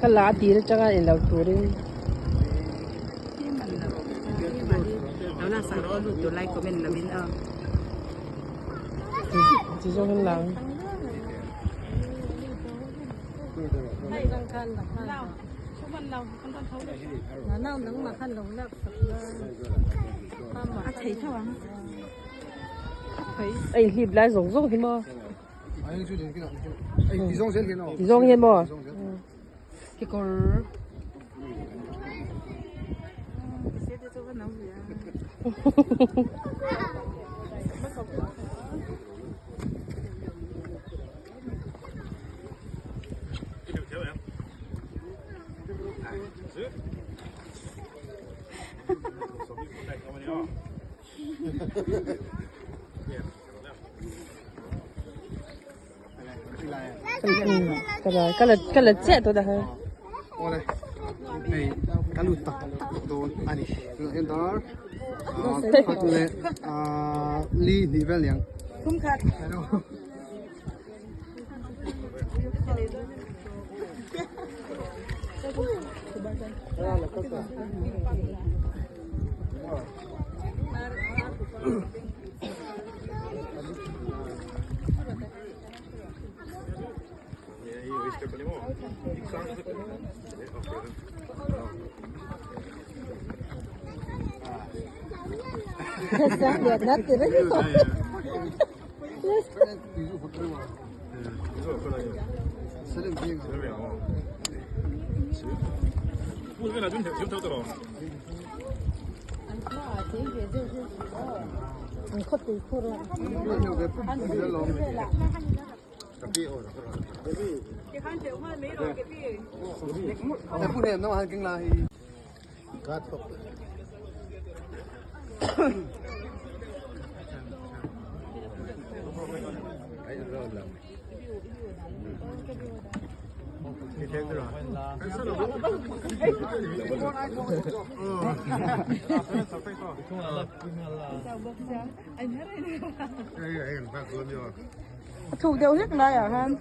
Ka la a tir atanga en lo turin. Chi zawng in lang. A inhlip lai zawng zawng hi maw? Ti zawng hian maw? Kekawr. Ka la chiah tawh dah kha. Awle hei ka lut tak tak dawn a ni tunah hian dar khat leh li hnih vel niang. A thuk deuh hlek lai ah khan.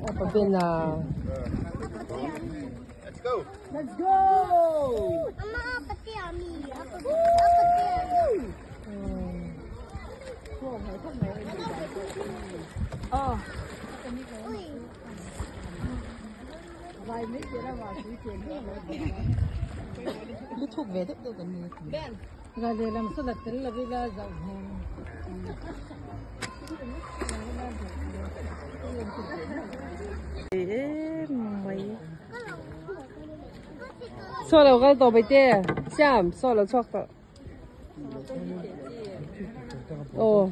Apa bena? Let's go. Let's go! Lu thuk ve deuh deuh kan ni. Ga lehlam saw la tel lo ila zauh hmel. Em mai. Saw lo kal tawh mai te. Siam saw lo chhuak tawh. Aw.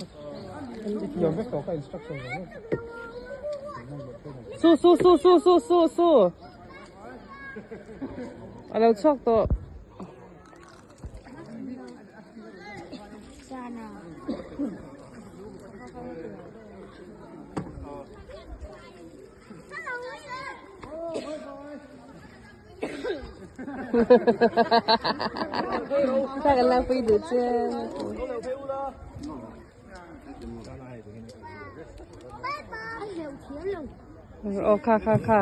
Su su su su su su su. A lo chhuak tawh. Thla kan lakpui duh che. Aw kha kha kha.